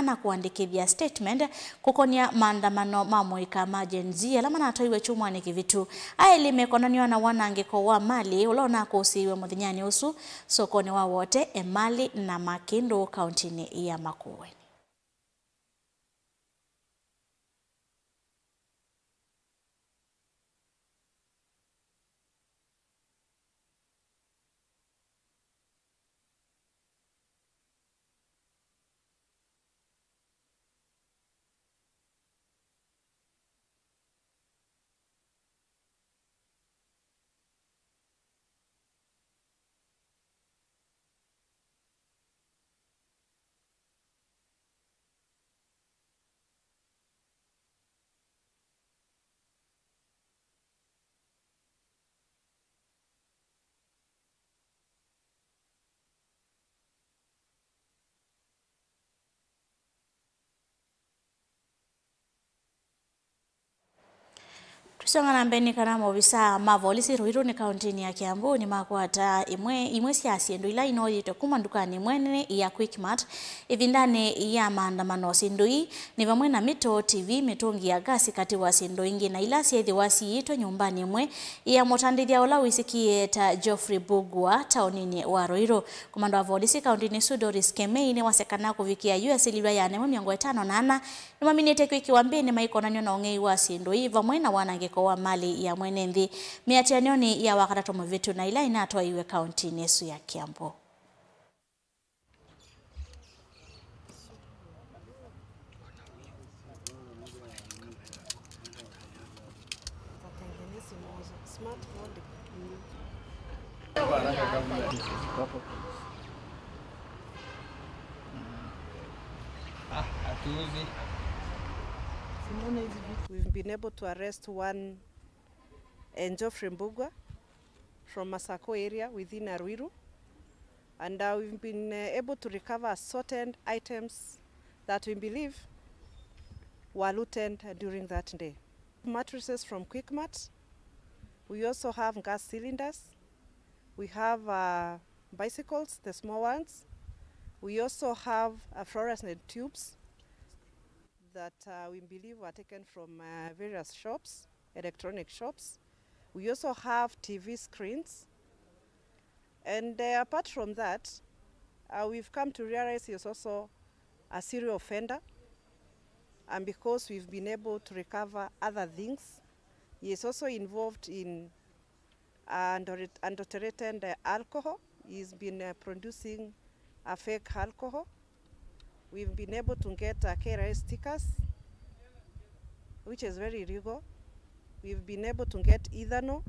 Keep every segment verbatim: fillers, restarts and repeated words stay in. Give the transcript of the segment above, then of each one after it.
na kũandĩkĩthya statement kũkonĩa maandamano ma mũika ma Gen Z ala manatwaiwe kyumwanĩ kĩvitu. Aĩlĩ mekonanĩwa na wanangĩko wa mali ũla ũnakũsĩĩwe mũthenyanĩ ũsu sokonĩ wa Wote, Emali na Makĩndũ kauntinĩ ya Makueni. Tũsonga na mbee nĩ kana maovisaa ma volisi Ruiru nĩ kauntinĩ ya Kiambu nĩmakwata imwe, imwe sya syĩndũ ila inoyĩtwe kuma ndukanĩ ĩmwe nene ya Quickmart ĩvindanĩ ya maandamano. Syĩndũ ii nĩ vamwe na mĩtoo, T V, mĩtũngi ya gasi katĩ wa syĩndũ ingĩ, na ila syeethĩwa siĩtwe nyũmbanĩ ĩmwe ya mũtandĩthya ũla wĩsĩkĩe ta Geoffrey Mbugua taoninĩ wa Ruiru. Komanda wa volisi kauntinĩ ĩsu Doris Kemei nĩwasya kana kũvikĩa yu ĩsilĩlwa ya nĩmwe mĩongo ĩtano na ana nĩmaminĩte kwĩkĩwa mbĩnĩ maikonanw'a na ũng'ei wa syĩndũ ii vamwe na wanangĩko wa mali ya mwene nthĩ mĩatĩanĩonĩ ya Wakatatũ mũvĩtu na ila inatwaiwe kauntinĩ ĩsu ya Kiambu. We've been able to arrest one, uh, Geoffrey Mbugua from Masako area within Ruiru, and, uh, we've been, uh, able to recover assorted items that we believe were looted during that day. Mattresses from Quickmart. We also have gas cylinders. We have, uh, bicycles, the small ones. We also have, uh, fluorescent tubes that, uh, we believe were taken from, uh, various shops, electronic shops. We also have T V screens. And, uh, apart from that, uh, we've come to realize he is also a serial offender. And because we've been able to recover other things, he is also involved in, uh, adulter-, adulterated, uh, alcohol. He's been, uh, producing a fake alcohol. We've been able to get, uh, K R A stickers, which is very illegal. We've been able to get ethanol,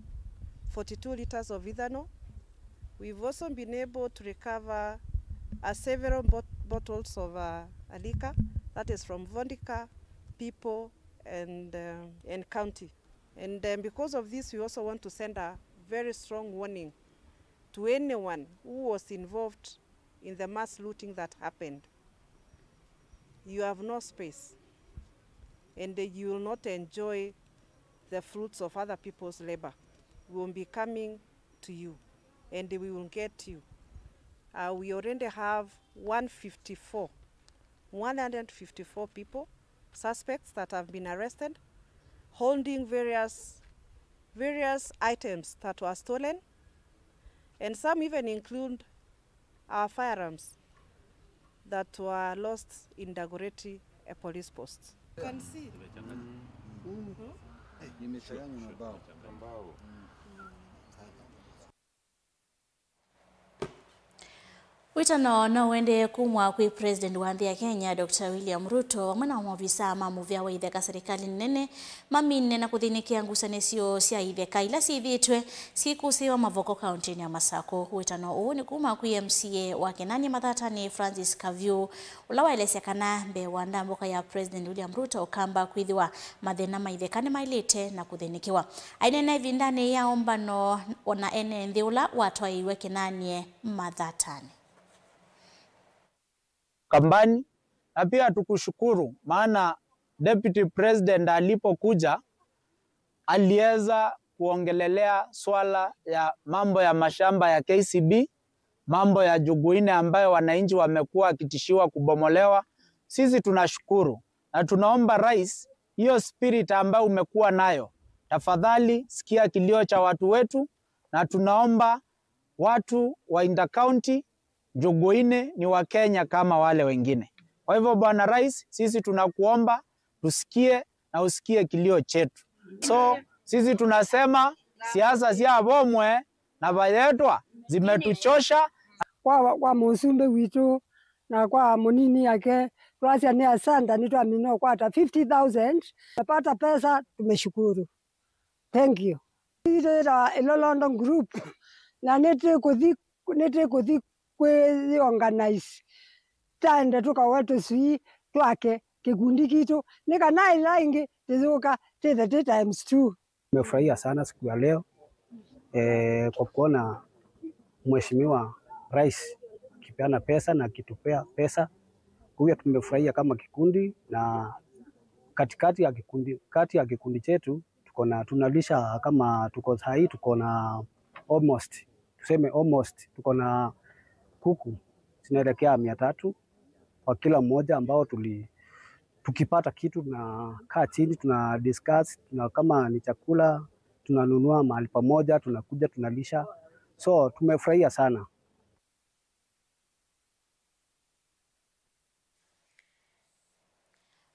forty-two liters of ethanol. We've also been able to recover, uh, several bot-, bottles of, uh, a liquor, that is from Vodka, People, and, uh, and County. And, um, because of this, we also want to send a very strong warning to anyone who was involved in the mass looting that happened. You have no space, and you will not enjoy the fruits of other people's labor. We will be coming to you, and we will get you. Uh, we already have one fifty-four, one hundred fifty-four people, suspects that have been arrested, holding various, various items that were stolen, and some even include our firearms that were lost in Dagoretti, a police post. You can see. Nimechanganya na mbao. Wĩtano no ũendee kumwa kwĩ President wa nthĩ ya Kenya, Doctor William Ruto, vamwe na maovisaa ma mũvĩa wa itheka serikalĩ nene, mamine na kũthĩnĩkĩa ngusanĩsyo sya itheka ila syĩthĩĩtwe syĩkũsĩĩwa Mavoko kauntinĩ ya Masakũ. Wĩtano ũũ nĩ kuma kwĩ M C A wa Kenanie Mathatanĩ, Francis Kavyũ, ũla waelesya kana mbee wa ndambũka ya President William Ruto, Ũkamba kwĩthĩwa mathĩna ma itheka nĩmaĩlĩte na kũthĩnĩkĩwa. Aineena ĩvindanĩ ya ũmbano na ene nthĩ ũla watwaĩiwe Kenanie Mathatanĩ. Kambani, na pia tukushukuru maana Deputy President alipokuja aliweza kuongelelea swala ya mambo ya mashamba ya K C B, mambo ya Jugu nne ambayo wananchi wamekuwa wakitishiwa kubomolewa, sisi tunashukuru na tunaomba rais, hiyo spirit ambayo umekuwa nayo, tafadhali sikia kilio cha watu wetu, na tunaomba watu wa Inter County, Njugu Nne ni wa Kenya kama wale wengine. Kwa hivyo, Bwana Rais, sisi tunakuomba tusikie na usikie kilio chetu. So, sisi tunasema siasa sya vomwe na vayetwa zimetuchosha. Kwa, kwa mũsumbĩ witũ na kwa mũnini yake, twasya nĩ asanda, nĩtwamina ũkwata fifty thousand. Napata pesa, tumeshukuru. Thank you. Itũ yĩtawa Ĩlolondo Group, na nĩtĩkũthi, nĩtĩkũthi kwĩorganize, taende tũkawe tũswii twake kĩkundi kitũ, nĩ kana ĩla ĩngĩ tĩyũka tĩthe tĩ times two. Tumefurahia sana siku ya leo, eh, kwa kuona Mheshimiwa Rais akipeana pesa na akitupea pesa. Kwa hiyo tumefurahia kama kikundi, na katikati ya kikundi, kati ya kikundi chetu tuko na, tunalisha kama tuko saa hii tuko na almost, tuseme almost, tuko na kuku zinaelekea mia tatu kwa kila mmoja, ambao tuli, tukipata kitu tunakaa chini, tuna discuss, tuna, kama ni chakula tunanunua mahali pamoja, tunakuja tunalisha. So tumefurahia sana.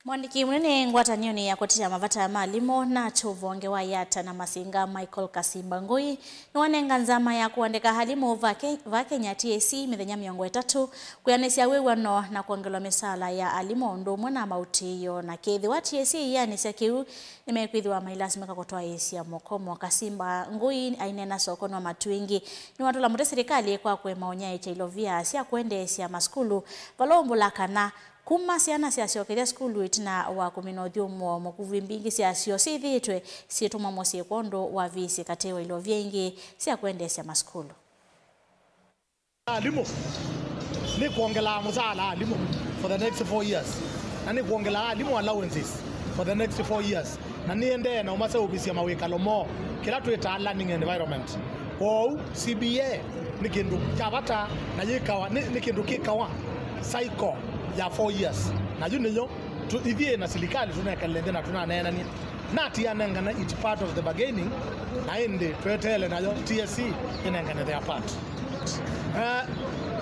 Mwandĩki mũnene ngwatanĩonĩ ya kũtetea mavata ma alimũ na atũvonge wa Yata na Masinga, Michael Kasimba Ngui, nĩwanenga nzama ya kũandĩka alimũ va Ke-, va Kenya T S C mĩthenya mĩongo ĩtatũ kwĩanĩsya wĩw'ano na kwongelwa mĩsaala ya alimũ ũndũ ũmwe na maũtĩĩo, na kethĩwa T S C ĩyanĩsya kĩu, nĩmekwĩthĩwa mailasimĩka kũtwaĩĩsya mũkomo. Kasimba Ngui aineena sokonĩ wa Matuingi nĩwatũla mũtĩ silikalĩ kwa kũema ũnyaĩĩkya ilovia sya kwendeesya masukulu vala ũmbũla kana kuma syana syasyokethya sukulu ĩtina wa kũmina ũthyũmũo mũkuvi, mbingĩ syasyo syĩthĩĩtwe syĩtũmwa mũsyĩ kwondũ wa visi katĩ wa ilovia ingĩ sya kwendeesya masukulu. Alimũ, nĩkwongelaa mũsaala alimũ for the next four years, na nĩkwongelaa alimũ allowances for the next four years, na nĩendee na ũmaseũvĩsya mawĩkalo moo, kĩla twĩtaa learning environment. Kwoou C B A nĩ kĩndũ kya vata na yĩkawa, nĩ, nĩ kĩndũ kĩkawa cycle ya four years, na yu nĩyo tu-, ithyĩ na silikalĩ tũnekalile nthĩ na tũnaneenanie. Nati anengane it part of the bargaining, na ĩndĩ tweteele nayo T S C ĩnengane their part. Eh,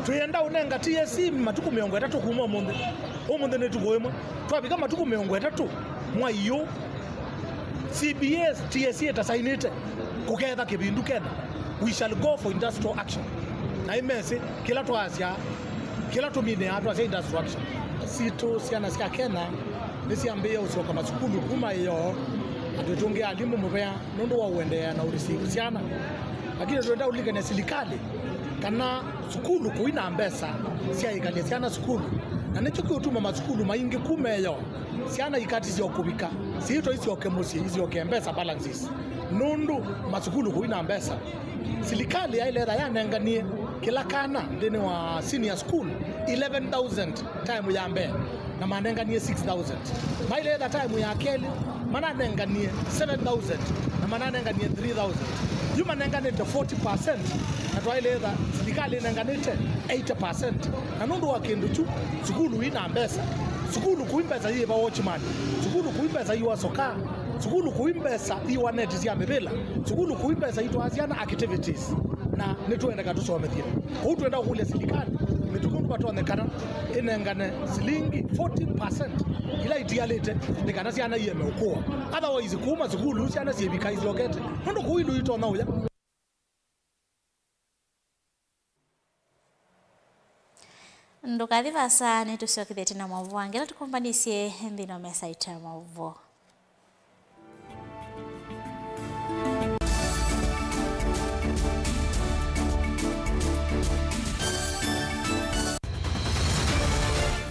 twĩenda ũnenga T S C matukũ mĩongo ĩtatũ kuma ũmũnthĩ. Ũmũnthĩ nĩ tukũ ĩmwe. Twavika matukũ mĩongo ĩtatũ mwai ũũ, C B A T S C ĩtasainĩte kũketha kĩvindu Kenya, we shall go for industrial action. Na imesĩ kĩla twasya, kĩla tũminĩaa twasya industrial action. Sitũ syana sya Kenya nĩsyambĩĩe ũsyoka masukulu kuma ĩyoo, na twĩtũngĩa alimũ mũvea nũndũ wa ũendeea na ũreceive syana. Lakini twenda ũlilikany'a silikalĩ kana sukulu kũi na mbesa sya ĩkalya syana sukulu, na nĩkyo kĩũtuma masukulu maingĩ kuma ĩyoo syana ikatisya o kũvika, siitwa isyoke mũsyĩ, isyoke mbesa balances, nũndũ masukulu kũi na mbesa. Silikalĩ yaĩle etha yanenganie kĩla kana nthĩnĩ wa senior school eleven thousand time ya mbee, na manenganie six thousand. Maĩle etha time ya kelĩ, mananenganie seven thousand, na mananenganie three thousand. Yu manenganĩte forty percent, na twaĩle etha silikalĩ ĩnenganĩte eighty percent. Na nũndũ wa kĩndũ kyu, sukulu ina mbesa. Sukulu kũi mbesa iĩva watchman. Sukulu kũi mbesa iwa soka. Sukulu kũi mbesa iwa neti sya mĩvĩla. Sukulu kũi mbesa itwaa syana activities. Na nĩtũendeka tũsomethye. Kũu twenda kũkũlya silikalĩ, mĩtũkĩ ũndũ vatonyekana ĩnengane silingi forty percent ila itialĩte, nĩ kana syana ieme ũkũa. Otherwise, kuma sukulu syana syĩvika isyokete. Nũndũ kũu ilu itonya ũya. Ndũkathi vaasa, nĩtũsyokethete na maũvoo angĩ ala tũkũmbanĩsye nthĩnĩ wa mesa itũ ya maũvoo.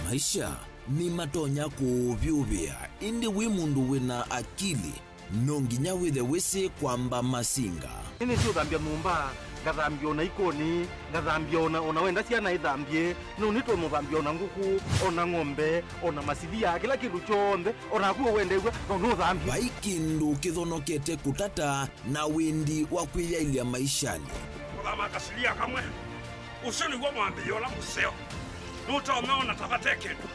Maisha nĩmatonya kũũvyũvĩa, ĩndĩ wĩ mũndũ wĩna akili, no nginya wĩthe wĩsĩ kwamba masinga. Nĩnĩsĩ ũthambya nyũmba, ngathambya ona ikonĩ, ngathambya ona, ona wenda syana ithambye, no nĩtonya ũthambya ona ngũkũ, ona ng'ombe, ona masivia, kĩla kĩndũ kyonthe, o naku ũwendew'a, no nũthambye. Vai kĩndũ kĩthonokete kũtata na wĩndi wa kwĩyaĩlya maishanĩ. Kũthama kasilia kamwe, ũsu nĩw'o mwambĩĩo ũla mũseo. Nũtonya ona ta vate kĩndũ.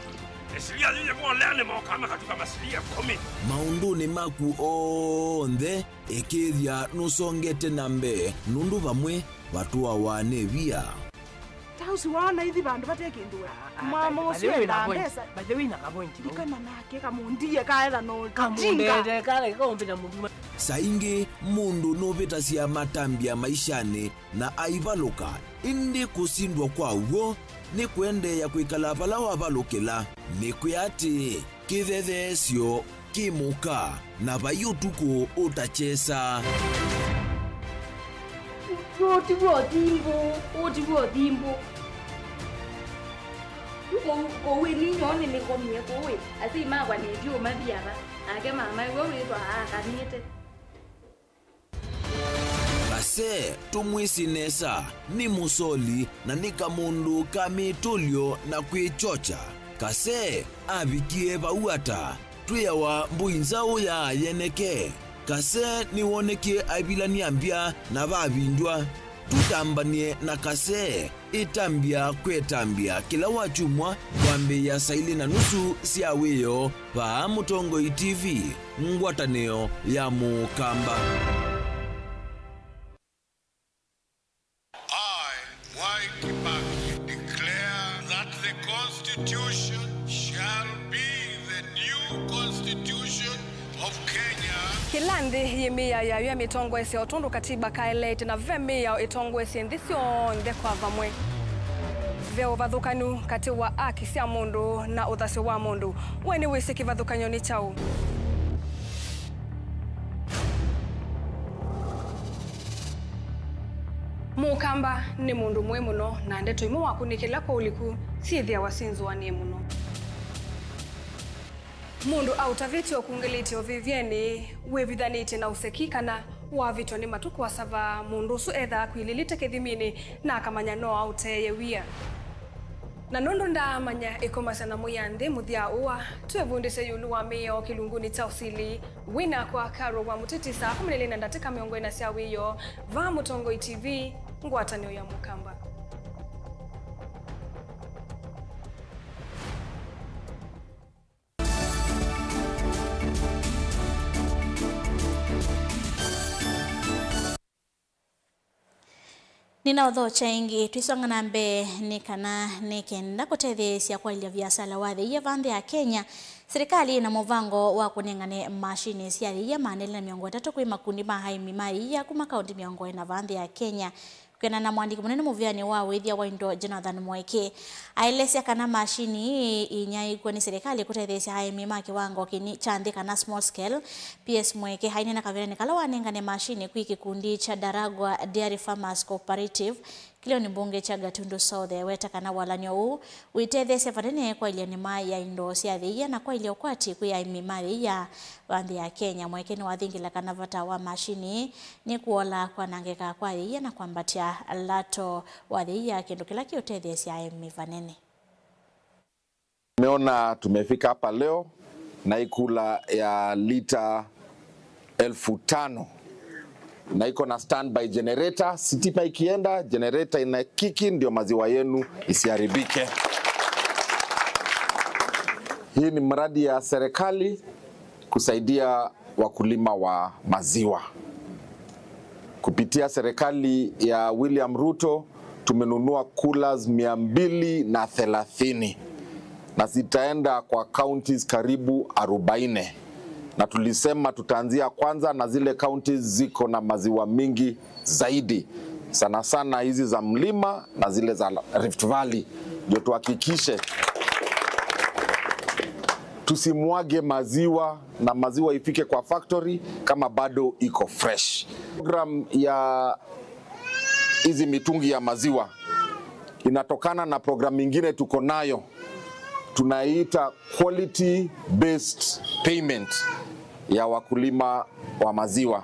Asilia yĩyĩmwolea nĩmokaa makatuka masilia ĩkũmi. Maũndũnĩ maku onthe, ĩkĩĩthya nũsongete na mbee, nũndũ vamwe vatũawa nĩ via. Ta ũsu waona ithi vandũ vate kĩndũ we. Mama ũsu endaa mbesa. By the way, na kapointi vau. Ikana nake kamundie kaetha no jinga. Kamundete kale kaumbĩta mũndũ. Saa ingĩ mũndũ nũvĩtasya matambya maishanĩ na aivalũka, ĩndĩ kũsindwa kwa w'o nĩ kũendeea kwĩkala vala wavalũkĩla. Nĩkwĩa atĩĩ, kĩthetheesyo kĩ mũka, na vai ũtukũ ũtakyesa. Ũũ tiguo thimbũ, ũũ tiguo thimbũ. Yu kũu, kũu ĩ ninyoo nĩnĩkomie kũu ĩ, asyai makwa nĩtyu ũmathi ava, nake mama ĩwe wĩthwa aakanĩte. Kase, tũmwĩsĩ nesa, nĩ mũsoli na nĩ kamũndũ ka mĩtũlyo na kwĩkyokya. Kase avikie vau ata? Twĩawa mbũi nzaũ ya yeneke. Kase nĩwonekie aivilany'a mbya na vavindw'a. Tũtambany'e na Kase. Ĩtambya kwĩ ĩtambya kĩla wakyumwa kwambĩĩa saa ilĩ na nusu sya wĩoo vaa Mũtongoi T V, ngwatanĩo ya Mũkamba. I, Mwai Kibaki, declare that the Constitution shall be the new Constitution of Kenya. Kĩla nthĩ yĩ mĩao yayo ya mĩtongoesye o tondũ katiba kaeleete, na ve mĩao ĩtongoesye nthĩ syonthe kwa vamwe. Ve ũvathũkanu katĩ wa aki sya mũndũ na ũthasyo wa mũndũ. We nĩwĩsĩ kĩvathũkany'o nĩ kyaũ? Mũkamba nĩ mũndũ mũĩ mũno, na ndeto imwe wakunĩkĩla kwa ũliku syĩthĩawa syĩnzũanĩe mũno. Mũndũ aũtavĩtye ũkungĩlĩtye ũvĩvyenĩ, wĩvithanĩtye na ũseki, kana wavĩtwa nĩ matukũ asava, mũndũ ũsu ethaa akwilĩlĩte kĩthiminĩ na akamanya no aũteeye wia. Na nũndũ ndaamanya ĩkomasya na mũya nthĩ mũthya ũa, twĩvundĩsye ĩũlũ wa mĩao kĩlungunĩ kya ũsili. Wĩ nakwa Carol wa Mũtiti saa kũmi na ilĩ na ndatĩka mĩongo ĩna sya wĩoo, vaa Mũtongoi T V, ngwatanĩo ya Mũkamba. Nĩnaũthokya ĩngĩ, twĩsonga na mbee nĩ kana nĩ kenda kũtetheesya kwaĩlya viasala wa thĩia va nthĩ ya Kenya, silikalĩ ĩna mũvango wa kũnengane mashini sya thĩia maana elĩ na mĩongo ĩtatũ kwĩ makundi ma aĩmi ma thĩia kuma kaũnti mĩongo ĩna va nthĩ ya Kenya. Kwĩanana na mũandĩki mũnene mũvĩanĩ wa ũĩthya wa indo Jonathan Mweke, aelesya kana mashini ii inyaĩĩkw'e nĩ silikalĩ kũtetheesya aĩmi ma kĩwango kĩnini kya nthĩ kana small scale. P S Mweke aineena kavindanĩ kala wanengane mashini kwĩ kĩkundi kya Daragwa Dairy Farmers Cooperative kĩlĩonĩ mbunge kya Gatundu South, eweta kana walany'o ũũ wĩtetheesya vanene kwaĩlya nĩma ya indo sya thĩia na kwaĩlya ũkwati kwĩ aĩmi ma thĩia va nthĩ ya Kenya. Mweke nĩwathingĩla kana vata wa mashini ii nĩ kũola kwanangĩka kwa thĩia na kwambatya lato wa thĩia, kĩndũ kĩla kĩũtetheesya aĩmi vanene. Tumeona tumefika hapa leo na ikula ya lita elfu tano na iko na standby generator. Sitima ikienda, generator ina kiki ndio maziwa yenu isiharibike. Hii ni mradi ya serikali kusaidia wakulima wa maziwa. Kupitia serikali ya William Ruto, tumenunua coolers mia mbili na thelathini na zitaenda kwa counties karibu arobaini, na tulisema tutaanzia kwanza na zile counties ziko na maziwa mingi zaidi, sana sana hizi za mlima na zile za Rift Valley, ndio tuhakikishe tusimwage maziwa na maziwa ifike kwa factory kama bado iko fresh. Program ya hizi mitungi ya maziwa inatokana na program ingine tuko nayo, tunaita quality based payment ya wakulima wa maziwa.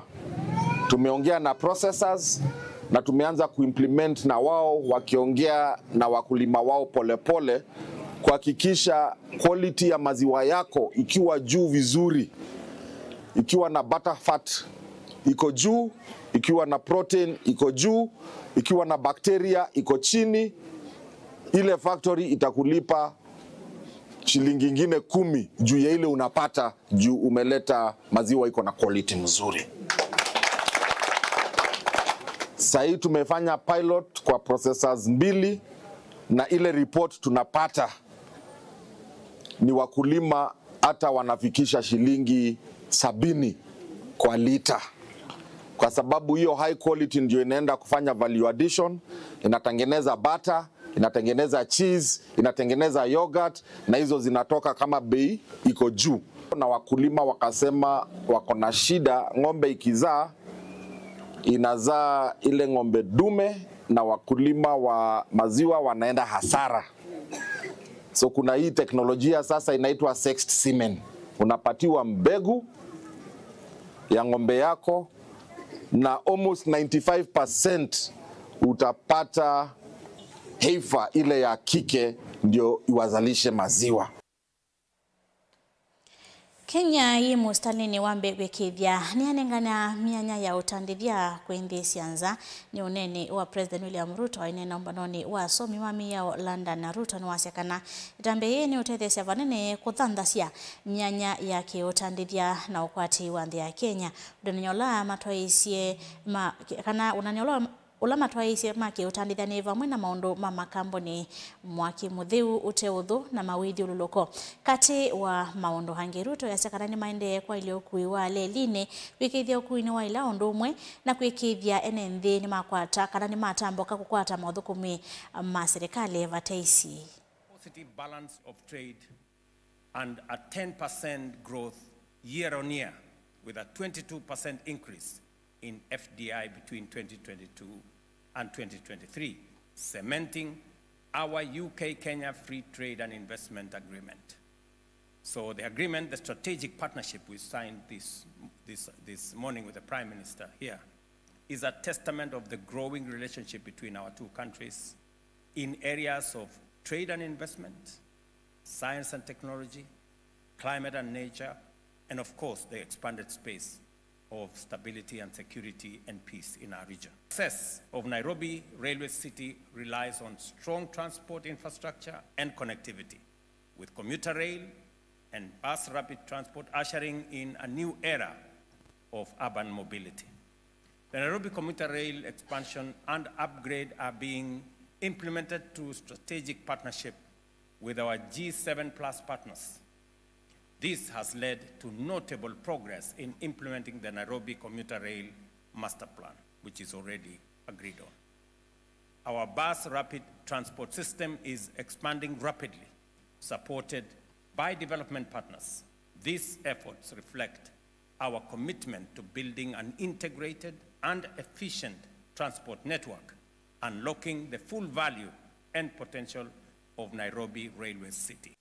Tumeongea na processors na tumeanza kuimplement na wao, wakiongea na wakulima wao polepole, kuhakikisha quality ya maziwa yako ikiwa juu vizuri, ikiwa na butter fat iko juu, ikiwa na protein iko juu, ikiwa na bacteria iko chini, ile factory itakulipa shilingi ingine kumi juu ya ile unapata juu umeleta maziwa iko na quality mzuri. Sahii tumefanya pilot kwa processors mbili, na ile report tunapata ni wakulima hata wanafikisha shilingi sabini kwa lita, kwa sababu hiyo high quality ndio inaenda kufanya value addition, inatengeneza butter, inatengeneza cheese, inatengeneza yogurt, na hizo zinatoka kama bei iko juu. Na wakulima wakasema wako na shida, ng'ombe ikizaa, inazaa ile ng'ombe dume, na wakulima wa maziwa wanaenda hasara. So kuna hii teknolojia sasa inaitwa sexed semen. Unapatiwa mbegu ya ng'ombe yako na almost ninety-five percent utapata heifer ile ya kike ndio iwazalishe maziwa. Kenya yĩ mũsitalĩnĩ wa mbee kwĩkĩĩthya nĩyanengana myanya ya ũtandĩthya kwĩ nthĩ sya nza. Nĩ ũneeni wa President William Ruto aineena ũmbanonĩ wa asomi ma mĩao London. Ruto nĩwasya kana ĩtambya yĩĩ nĩũtetheesya vanene kũthanthasya myanya ya kĩũtandĩthya na ũkwati wa nthĩ ya Kenya. Ũneenany'a ũla matwaĩĩsye ma, kana ũneenany'a ũla ũla matwaĩĩsye ma kĩũtandĩthya nĩ vamwe na maũndũ ma makambuni, mwaki mũtheu ũte ũthũ, na mawĩthyũlũlũko, katĩ wa maũndũ angĩ. Ruto easya kana nĩmaendee kwaĩlya ũkui wa lelinĩ, kwĩkĩĩthya ũkuinĩ wa ila ũndũ ũmwe na kwĩkĩĩthya ene nthĩ nĩmakwata kana nĩmatambũka kũkwata mothũkũmi ma silikalĩ vate isi. Positive balance of trade and a ten percent growth year on year, with a twenty-two percent increase in F D I between twenty twenty-two and twenty twenty-three, cementing our U K-Kenya Free Trade and Investment Agreement. So the agreement, the strategic partnership we signed this, this, this morning with the Prime Minister here, is a testament of the growing relationship between our two countries in areas of trade and investment, science and technology, climate and nature, and of course, the expanded space of stability and security and peace in our region. Success of Nairobi Railway City relies on strong transport infrastructure and connectivity, with commuter rail and bus rapid transport ushering in a new era of urban mobility. The Nairobi commuter rail expansion and upgrade are being implemented through strategic partnership with our G seven plus partners. This has led to notable progress in implementing the Nairobi Commuter Rail Master Plan, which is already agreed on. Our bus rapid transport system is expanding rapidly, supported by development partners. These efforts reflect our commitment to building an integrated and efficient transport network, unlocking the full value and potential of Nairobi Railway City.